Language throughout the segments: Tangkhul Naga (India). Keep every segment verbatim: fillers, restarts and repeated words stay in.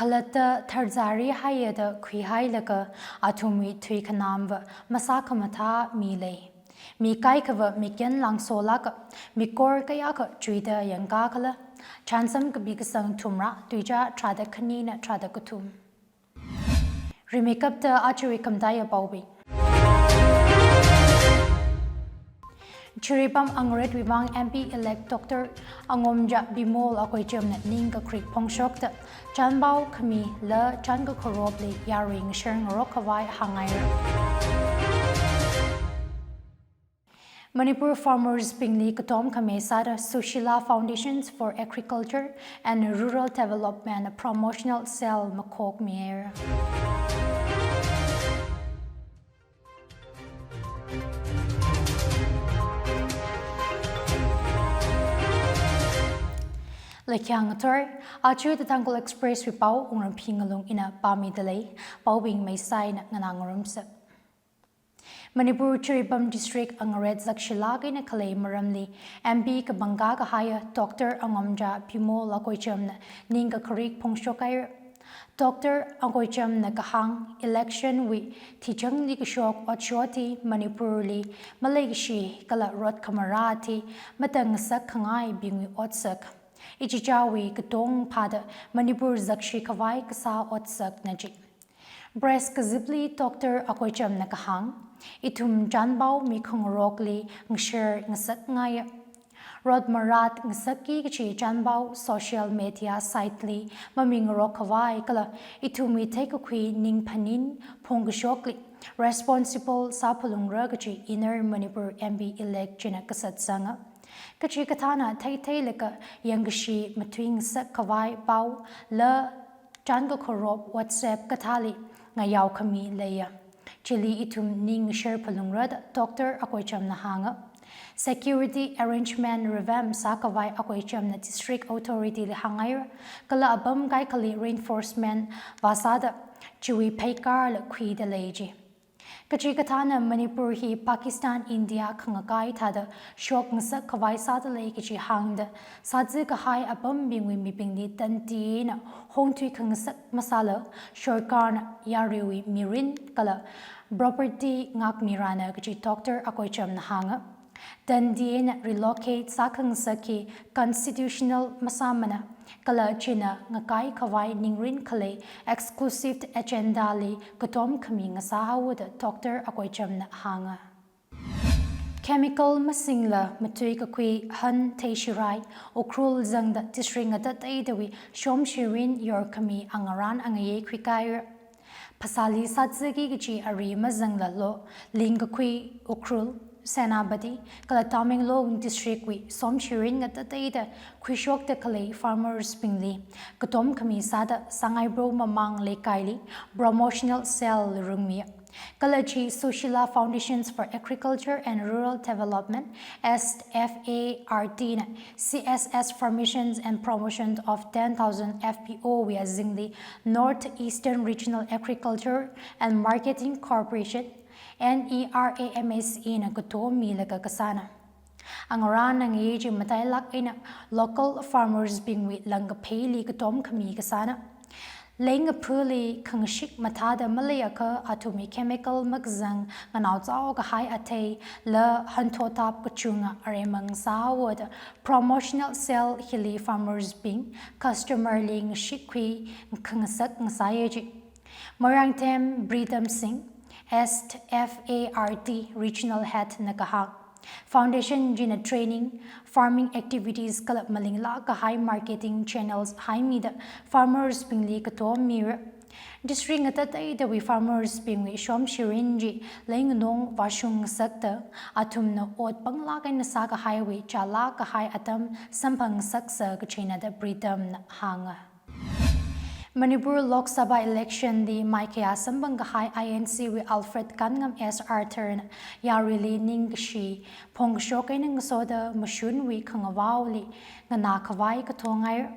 Khalatta tharzari haiya da khuihailaga athumwui thuikhanamva masākhamathā mi lei. Mi kaikhava mikyan langsolāka, mikor kayākha chuida yangkakhala. Chānsam kapi kasang thumrā, tuichā tharāda khanina tharāda kathum. Rimeikapta ajawui khamataiya paobing. Jiribam Angaretwui vang M P elect Doctor Angomja Bimol Akoichamna ningkakharik phongshokta, chānpao khamila chānkakharopli yarui ngasher ngarok khavai hāngngaira. Manipur farmers bingli katom khami sāda Sushila Foundations for Agriculture and Rural Development promotional cell makhokmihaira. Laikhia ngathor, aja The Tangkhul Express wui pao Wungrampi Ngalung ina pāmida lei, paobing maisai eina nganā ngarumsa. Manipur Jiribam District Angaret zakshilāk eina khalei maramli M P kapangkā kahaiya Doctor Angomja Bimol Akoichamna ningkakharik phongshokhaira. Doctor Akoichamna kahāng, election wui thichangli kashok otshot hi Manipurli maleikashi kala rot khamarā hi matang ngasak khangaibingwui otsak. Ichichāwui katong phāda Manipur zakshi khavai kasā otsakna ji. Press kazipli Doctor Akoichamna kahāng, ithum chānpao mikhangarokli ngasher ngasakngaiya. Rot marat ngasakki kachi chānpao social media site li mamingarok khavai kala ithumwui theikakhui ningphaning phongkashokli responsible sāphalungra kachi Inner Manipur M P elect china kasatsanga. Kachikathāna theitheilaga yangkashi matui ngasak khavai paola chānkakharop WhatsApp kathāli ngayao khami leiya. Chili ithum ning ngasher phalungra da Doctor Akoichamna hānga. Security arrangement revamp sākhavai Akoichamna district authority li hāngngaira, kala apam kaikhali reinforcement vāsāda chiwui pheikarla khuida lei ji. Kachikathāna Manipur hi Pakistan, India khangakai thāda shok ngasak khavai sāda lei kachi hāngda, sāzi kahai apambingwui mibingli tandi eina hongthui khangasak masāla, sorkarna yaruiwui mirin kala property ngākmirana kachi Doctor Akoichamna hānga. Tandi eina relocate sākhangasak hi constitutional masāmana, kala china ngakai khavai ningrin khalei exclusive agenda li katom khami ngasāhaowa da Doctor Akoichamna hānga. Chemical masingla matui kakhui han theishirai, Ukhrul zangda district ngatateidawui shomshirin yorkhami angarān angayei khuikaira. Phasāli sāziki kachi ari mazanglalo, lingkakhui Ukhrul, Senapati, kala Tamenglong district wui shomshirin ngatateida khuishokda khalei farmers bingli katom khami sāda Sangaibro Mamang Leikaili promotional cell rungmi. Kala chi Sushila Foundations for Agriculture and Rural Development, S F A R D na C S S Formations and Promotion of ten thousand F P O wui azingli North Eastern Regional Agriculture and Marketing Corporation, N E R A M A C na katomilaga kasāna. Angarān angayei chi matailāk eina local farmers bingwui langkapheili katom khami kasāna. Leingaphuli khangashik mathāda maleiakha athumwui chemical makazang nganaochao kahai atheila hanthotap kachunga aremang sāhaowa da promotional cell hili farmers bing customer li ngashikkhui khangasak ngasāya ji. Moirangthem Pritam Singh, S F A R D Regional Head na kahāng, Foundation china training, farming activities kala malinglāk kahai marketing channels haimida farmers bingli katommira. District ngatateidawui farmers bingwui shomshirin chi leinganong vāshung ngasakta, athumna ot panglāk eina sākahaiwui chālāk kahai atam samphangngasaksa kachina da Pritam na hānga. Manipur Lok Sabha election li maikayā samphang kahai I N C wui Alfred Kanngam S Arthur na yaruili ningkashi phongkashok eina ngasoda mashunwui khangavaoli nganā khavai kathongai.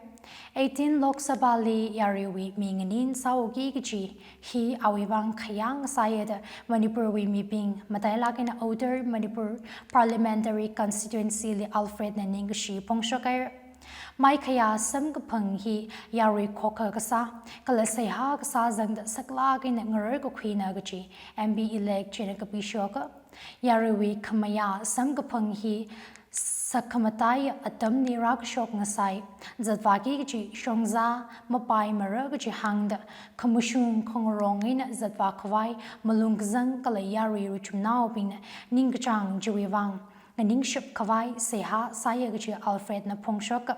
Eighteen Lok Sabha li yaruiwui mi nganin sāoki kachi hi awui vang khayang sāya da Manipur wui mibing matailāk eina Outer Manipur Parliamentary Constituency li Alfred na ningkashi phongshokhai. Maikhaya samkaphang hi yarui khokha kasā, kala seihā kasā zangda saklāk eina ngarar kakhuina kaji M P elect china kapishoka. Yaruiwui khamayā samkaphang hi sakhamatai atamli rākashok ngasai, zatvāki kaji shongzā mapaimara kaji hāngda, khamashung khangarong eina zatvā khavai malung kazang kala yarui ruichumnaobingna ningkachāng chiwui vang nganingshap khavai seihā sāya kaji Alfredna phongshoka.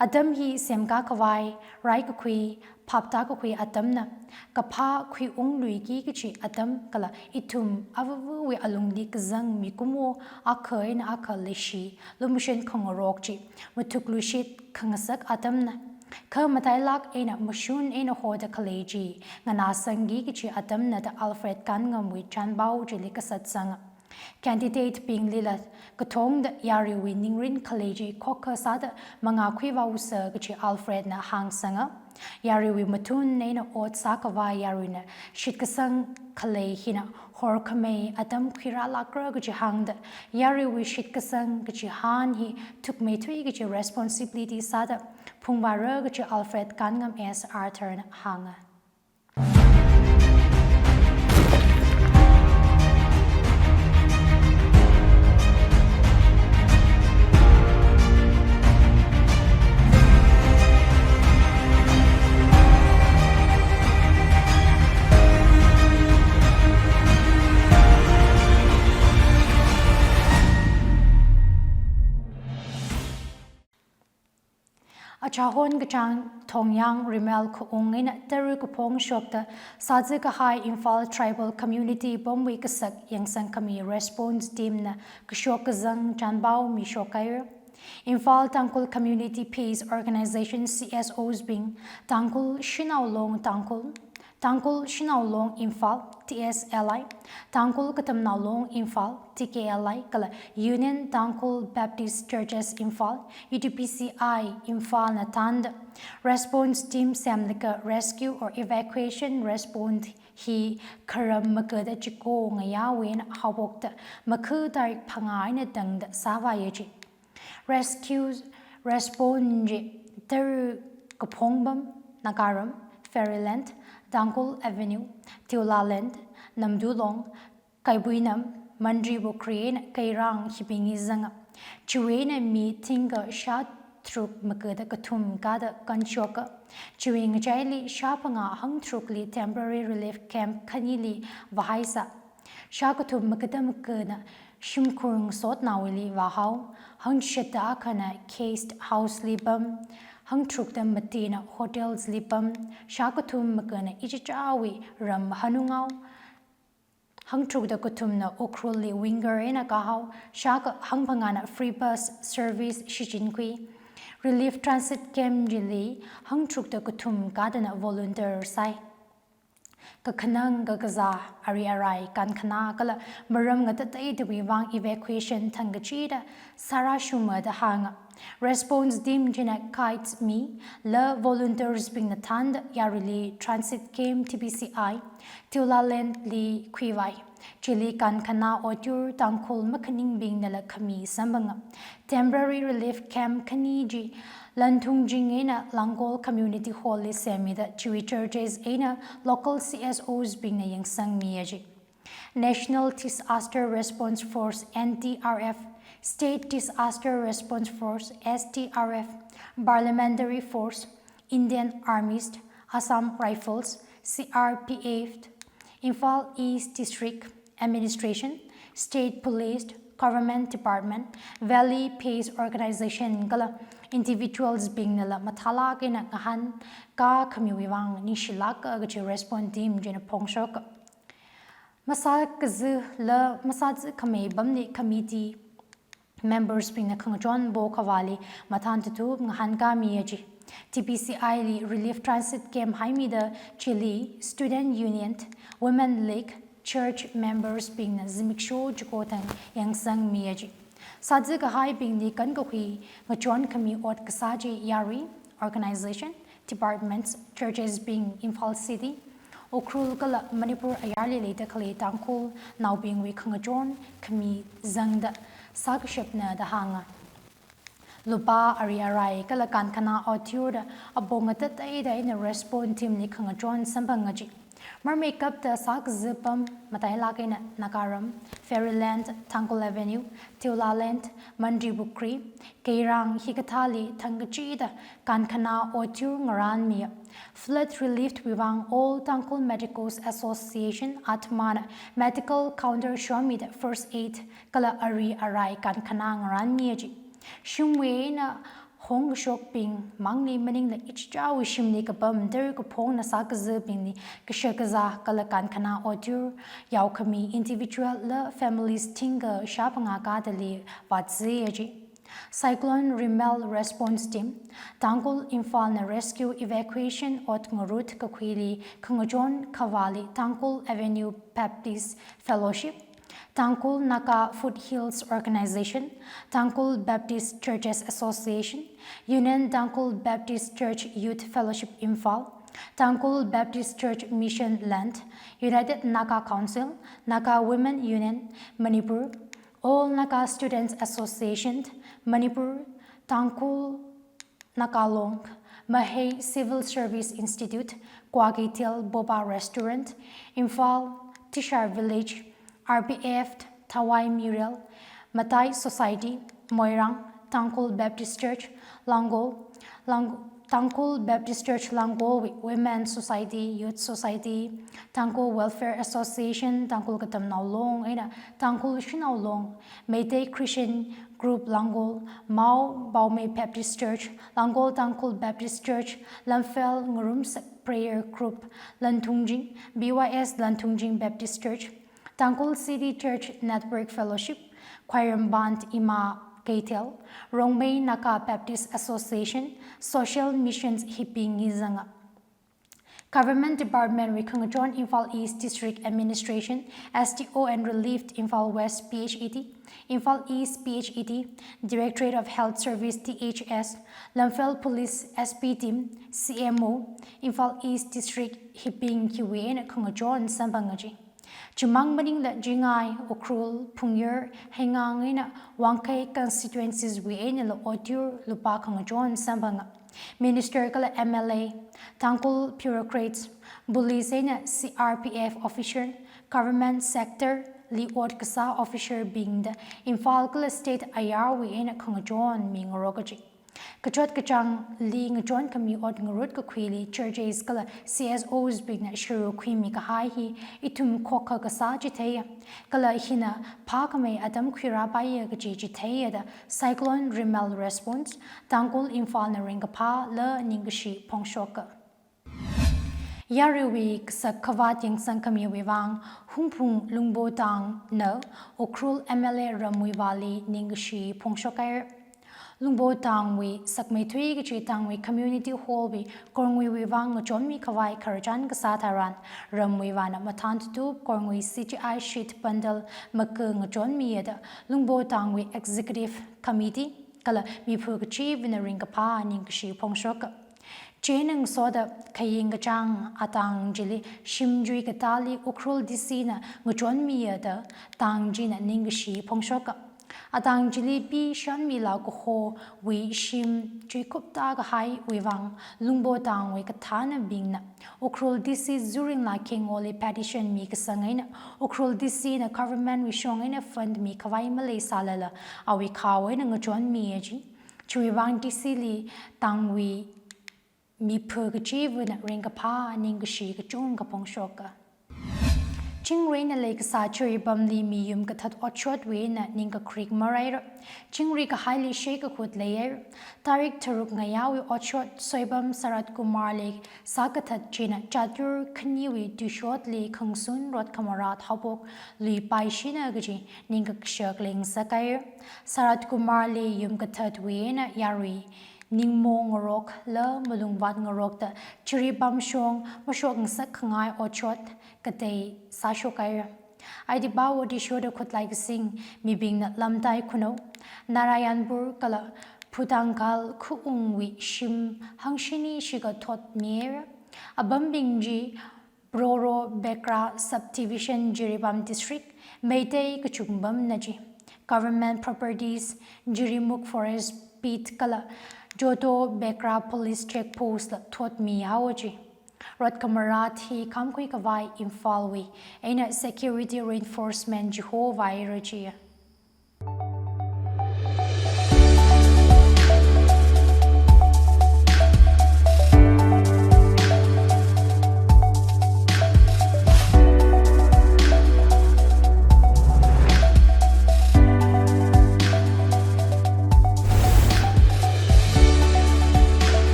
Atam hi semkā khavai, rai kakhui, phaptā kakhui atamna, kaphā khuiungluiki kaji atam kala ithum avāvawui alungli kazang mikumo akha eina akha leishi, lumashan khangarok chi mathukluishit khangasak atamna. Khamatailāk eina mashun eina hoda khalei chi nganāsangki kaji atamna da Alfred Kanngamwui chānpao chili kasatsanga. Candidate binglila kathongda yaruiwui ningrin khalei chi khokha sāda mangā khuivāusa kaji Alfredna hāngsanga. Yaruiwui mathun eina ot sākhavai yaruina shitkasang khalei hina horkhamei atam khuirālākra kaji hāngda, yaruiwui shitkasang kaji hān hi thukmeithui kaji responsibility sāda phungvāra kaji Alfred Kanngam's Arthurna hānga. Achahon kachāng Thongyang Rimel khaung eina tara kaphong shokta sāzakahai Imphal Tribal Community pamwui kasak yangsangkhami response teamna kashok kazang chānpao mishokhaira. Imphal Tangkhul Community Peace Organization C S Os bing, Tangkhul Shanao Long Tangkhul, Tangkhul Shanao Long Imphal, T S L I, Tangkhul Katamnao Long Imphal, T K L I, kala Union Tangkhul Baptist Churches Imphal, U T B C I Imphal na thānda response team semlaga rescue or evacuation response hi kharam makada chiko ngayāwui eina haophokta makha tarik phangā eina tangda sāvāya ji. Rescue response chi tara kaphong pam, Nagaram, Fairyland, Tangkhul Avenue, Tiula Land, Namdulong, Kaipuinam, Mantripukhri eina Keirang hibingli zanga. Chiwui eina mi thingkha shātharuk makada kathum kada kanshoka. Chiwui ngachaili shāphangā hangtharukli temporary relief camp khanili vāhaisa. Shākathum makada makana shimkhur ngasotnaowuili vāhao, hangchishatta akhana guest house li pam, hangtharukda matina hotels li pam, shākathum makana ichichāwui ram Hanungao, hangtharukda kathumna Ukhrulli winger eina kahao, shākha hangphangāna free bus service shichinkhui. Relief transit camp chili hangtharukda kathum kadana volunteer sai. Kakhanang kakazā, ari arai, kankhana kala maram ngatateidawui vang evacuation thangkachida sārāshuma da hānga. Response team china guides mi, la volunteers bingna thānda yaruili transit camp T B C I, Tiula Land li khuivai. Chili kankhana otyur Tangkhul makhaningbingnala khami samphanga. Temporary relief camp khani chi Lanthungjing eina Langol Community Hall li semmida chiwui churches eina local C S Os bingna yangsangmiya ji. National Disaster Response Force, N D R F, State Disaster Response Force, S D R F, Parliamentary Force, Indian Armies, Assam Rifles, C R P F, Imphal East District Administration, State Police, Government Department, Valley Peace Organization kala individuals bingnala mathālāk eina ngahānkā khamiwui vang ningshilāka kaji response team china phongshoka. Masākazila masāzakhamei pamli committee members bingna khangachon pokhavāli mathānthup ngahānkāmiya ji. T B C I li relief transit camp haimida chili Student Union, Women League, church members bingna zimiksho chiko thang yangsangmiya ji. Sāzakahaibingli kankakhui ngachonkhami ot kasā chi yarui, organization, departments, churches bing Imphal City, Ukhrul kala Manipur ayarli leida khalei Tangkhulnaobingwui khangachon khami zangda sākashapna da hānga. Lupā ari arai kala kankhana otyur da apong atat eina respond team li khangachon samphang ngaji. Marmeikapta sākaza pam matailāk eina Nagaram, Fairyland, Tangkhul Avenue, Tiula Land, Mantripukhri, Keirang hikathāli thangkachida kankhana otyur ngaranmiya flood relief wui vang All Tangkhul Medicals Association, ATMA na medical counter shomida first aid kala ari arai kankhana ngaranmiya ji. Shimwui eina hongkashokbing mangli maningla ichichāwui shimli kapam tara̱ kaphongna sākazabingli kashakazā kala kankhana otyur yaokhami individual la families thingkha shāphangā kadali vātsi aji. Cyclone Remal Response Team, Tangkhul Imphal na rescue evacuation ot ngarut kakhuili khangachon khavāli Tangkhul Avenue Baptist Fellowship, Tangkhul Naga Foothills Organization, Tangkhul Baptist Churches Association, Union Tangkhul Baptist Church Youth Fellowship Imphal, Tangkhul Baptist Church Mission Land, United Naga Council, Naga Women Union, Manipur, All Naga Students Association, Manipur, Tangkhul Naga Long, Mahey Civil Service Institute, Kwakeithel Boba Restaurant, Imphal, Tishar Village, R P F, Thawai Mirel, Matai Society, Moirang, Tangkhul Baptist Church, Langol, Lang-, Tangkhul Baptist Church Langol wui Women Society, Youth Society, Tangkhul Welfare Association, Tangkhul Katamnao Long eina Tangkhul Shanao Long, Meitei Christian Group Langol, Mao Baomei Baptist Church, Langol Tangkhul Baptist Church, Lamphel Ngarumsak Prayer Group, Lanthungjing, B Y S Lanthungjing Baptist Church, Tangkhul City Church Network Fellowship, Khwairamband Ima Keithel, Rongmei Naga Baptist Association, Social Missions hibing ngizanga. Government Department wui khangachon Imphal East District Administration, S D O and Relief Imphal West P H E D, Imphal East P H E D, Directorate of Health Service D H S, Lamphel Police S P Team, C M O, Imphal East District hibing khiwui eina khangachon samphang ngaji. Chimang maningla Jingai, Ukhrul, Phungyar, Heingang eina Wangkhei constituencies wui einala otyur lupā khangachon samphanga. Minister kala M L A, Tangkhul bureaucrats, police eina C R P F officer, government sector li ot kasā officer bingda Imphal kala state ayarwui eina khangachon mingarok kaji. Kachot kachāngli ngachon khami ot ngarut kakhuili churches kala C S Os bingna sharuk khuimi kahai hi ithum khokkha kasā chitheiya. Kala hina phākhamei atam khuirāpaiya kaji chitheiya da Cyclone Remal Response, Tangkhul Imphal na ringkaphā la ningkashi phongshoka. Yaruiwui kasak khavāt yangsang khamiwui vang Hungpung Lungbo Tang na Ukhrul M L A Ramwuivali ningkashi phongshokhaira. Lungbo Tangwui sakmeithui kachi Tangwui Community Hall wui Kornguiwui vang ngachonmi khavai khararchan kasā tharan Ramwuivana mathān tutup Korngui C G I sheet bundle maka ngachonmiya da Lungbo Tangwui Executive Committee kala miphu kachivana ringkaphā ningkashi phongshoka. Chieina ngasoda khaying kachāng atang chili shim chuikatāli Ukhrul D C na ngachonmiya da tang china ningkashi phongshoka. Atang chili Pi Shanmila kahowui shim chuikupta kahaiwui vang Lungbo Tangwui kathānabingna Ukhrul D C Zuringla Khengoli petition mikasang eina Ukhrul D C na government wui shong eina fund mikhavai maleisālala awui khawui eina ngachonmiya ji. Chiwui vang D C li Tangwui miphu kachivana ringkaphā ningkashi kachungkha phongshoka. Chingri eina leikasā Jiribamli miyum kathat otshotwui eina ningkakrik maraira. Chingri kahaili shei kakhut leiya. Tarik tharuk ngayāwui otshot Soibam Sarat Kumarli sākathat china chatur khaniwui tuishotli khangsun rot khamara thaopok luipaishina kaji ningkakashak lengsakhaira. Sarat Kumarli yum kathatwui eina yarui ningmo ngarokla malungvat ngarokta Jiribam shong mashok ngasak khangai otshot katei sāshokhaira. Aidipao Odisho da khutlai kasing mibingna Lamtai Khunou, Narayanpur kala Phutangkal khuungwui shim hangshini shikha thotmihaira. Apambing chi Broro Bekra Subdivision, Jiribam District, Meitei kachungpamna ji. Government properties, Jirimukh Forest Beat kala Jodo Bekra Police Check Post la thotmihaowa ji. Rot khamara thikhamkhui khavai Imphalwui eina security reinforcement chihovāhaira ji.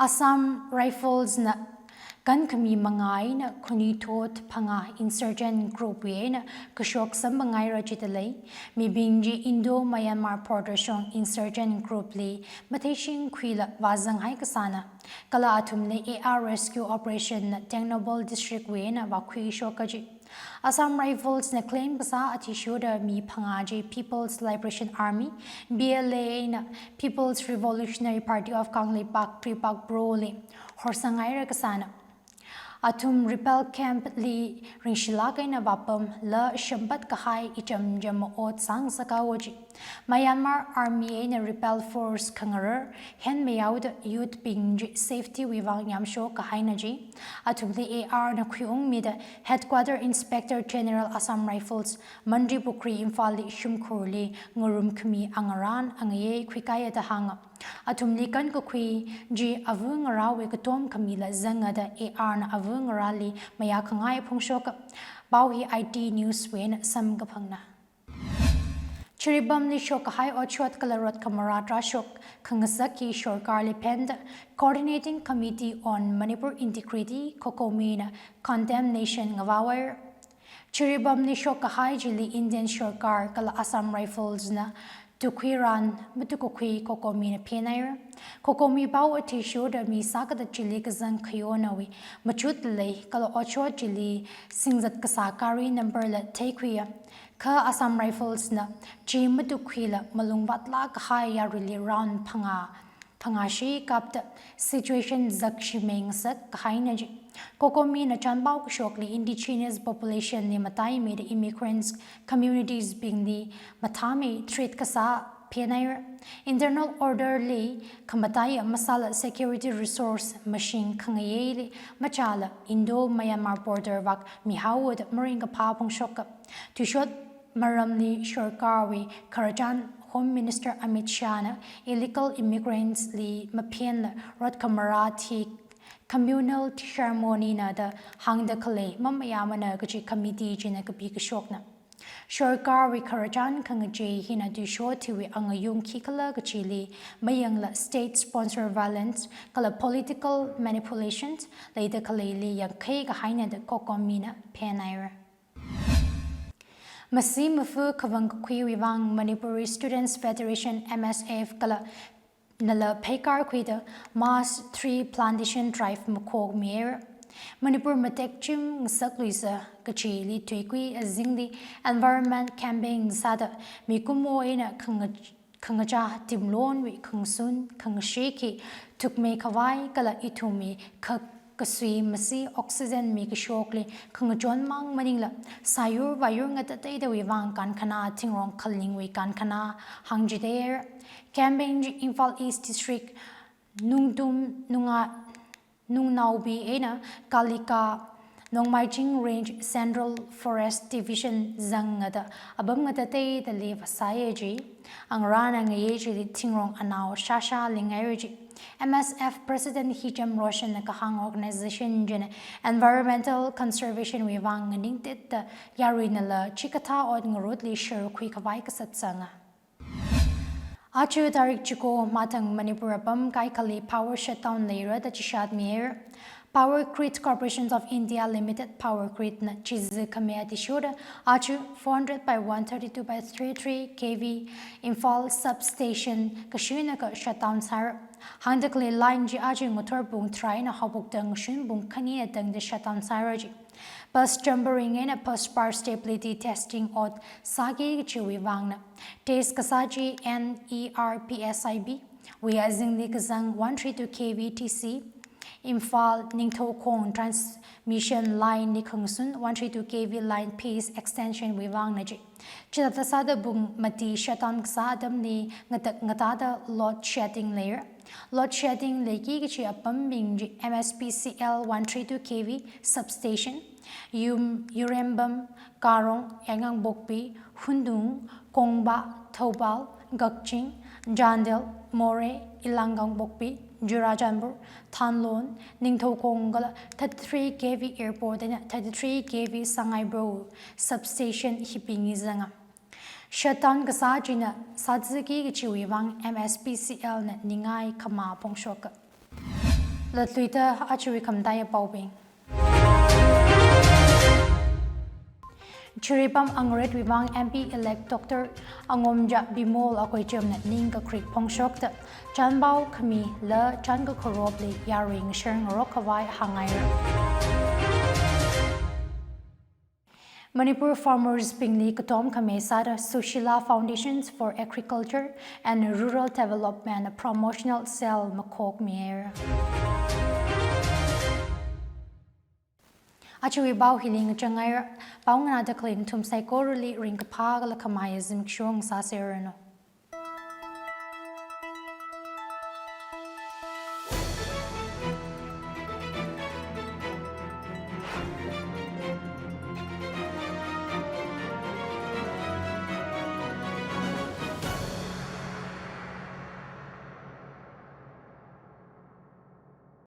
Assam Rifles na kankhami manga eina khanuithot phangā insurgent group wui eina kashok samphanghaira jidalei. Mibing chi Indo-Myanmar border shong insurgent group li matheishingkhuila vāzanghai kasāna. Kala athumli A R rescue operation na Tengnoupal district wui eina vākhuishoka ji. Assam Rifles na claim kasā athishurda mi phangā chi People's Liberation Army, P L A eina People's Revolutionary Party of Kangleipak Tuipak Bro li horsanghaira kasāna. Athum Repel camp li ringshilāk eina vāpamla shampat kahai ichamcham maot sāngasakhaowa ji. Myanmar Army eina Repel Force khangarar henmihaoda youth bing chi safety wui vang yamsho kahaina ji. Athumli A R na khuiungmida Headquarter Inspector General Assam Rifles, Mantripukhri, Imphal li shimkhurli ngarumkhami angarān angayei khuikahaiya da hānga. Athumli kankakhui chi ava ngarāwui katom khamila zanga da A R na ava ngarāli mayākhangai phongshoka. Pao hi I T News wui eina samkaphangna. Jiribamli shokkahai otshot kala rot khamara tarāshok khangasak hi sorkarli phenda Coordinating Committee on Manipur Integrity, COCOMI na condemnation ngavāhaira. Jiribamli shokkahai chili Indian sorkar kala Assam Rifles na tukhuiran matukakhui COCOMI na phenhaira. COCOMI pao athishurda mi sākada chili kazang khayonawui machut lei kala otshot chili singzat kasā gari number la theikhuiya. Kha Assam Rifles na chi matukhuila malung vātlāk kahai yaruili round phangā, phangāshi kapta situation zakshimei ngasak kahaina ji. COCOMI na chānpao kashokli indigenous population li mataimida immigrants communities bingli mathāmei threat kasā phenhaira. Internal order li khamataiya masāla security resource mashing khangayeili machāla Indo-Myanmar border vākmihaowa da maringkaphā phongshoka. Tuishot maramli sorkarwui khararchan Home Minister Amit Shah na illegal immigrants li maphenla rot khamara thi communal ceremony na da hāngda khalei mamayāmana kaji committee china kapi kashokna. Sorkarwui khararchan khangachei hina tuishot hiwui angayung khikhala kachili mayangla state sponsored violence kala political manipulations leida khaleili yangkhai kahaina da COCOMI na phenhaira. Masi mafu khavang kakhuiwui vang Manipuri Students Federation, M S F, kala nala pheikar khuida mass tree plantation drive makhokmihaira. Manipur matek chim ngasakluisa kachili tuikui azingli environment campaign sāda mikumo eina khanga-, khangachā timlonwui khangsun khangashi khi thukmei khavai kala ithumwui kha kasui masi oxygen mikashokli khangachon mang maningla sāyur vāyur ngatateidawui vang kankhana thingrong khalingwui kankhana hāngchitheira. Campaign chi Imphal East District, Nungtum, Nunga, Nungnaobi eina Kalika, Nongmaiching Range Central Forest Division zangngada apam ngatateidali vāsāya ji. Angarān angayei chili thingrong anao shāshā linghaira ji. M S F President Hijam Roshan na kahāng organization china environmental conservation wui vang nganingtitda yaruinala chikathā ot ngarutli sharkhui khavai kasat sanga. Aja tarik chiko mathang Manipur apam kaikhali power shutdown leira da chishatmihaira. Power Grid Corporation of India Limited, Power Grid na chizi khami athishurda aja four hundred by one thirty-two by thirty-three K V Imphal substation kashuina ka shutdown sāra. Hāngda khalei line chi aja ngathor pung tharā eina haophokda ngashun pung khani tangda shutdown sāra ji. Bus jumpering eina bus bar stability testing ot sāki kachiwui vangna. Test kasā chi N E R P S I B wui azingli kazang one three two K V T C, Imphal Ningthoukhong transmission line li khangsun one three two K V line phase extension wui vangna ji. Chithāda sāda pung mati shutdown kasā atamli ngatak ngatada load shedding leira. Load shedding leiki kachi apambing chi M S P C L one three two K V substation, Yum, Yurembam, Karong, Yaingangpokpi, Hundung, Kongba, Thoubal, Kakching, Chandel, Moreh, Elang Kangpokpi, Churachandpur, Thanlon, Ningthoukhong kala thirty-three K V airport eina thirty-three K V Sangaibro substation hibing hi zanga. Shutdown kasā china sāziki kachiwui vang M S P C L na ningai khamā phongshoka. Latluida achiwui khamataiya paobing. Jiribam Angaretwui vang M P elect Doctor Angomja Bimol Akoijamna ningkakrik phongshokta, chanpao khamila chānka kharopli yarui ngashar ngarok khavai hāngngaira. Manipur farmers bingli katom khami sāda Sushila Foundations for Agriculture and Rural Development promotional cell makhokmihaira. Achiwui pao hili ngachang ngai, pao nganāda khalei nathum saikorali ringkaphā kala khamahai zimiksho ngasāserranu.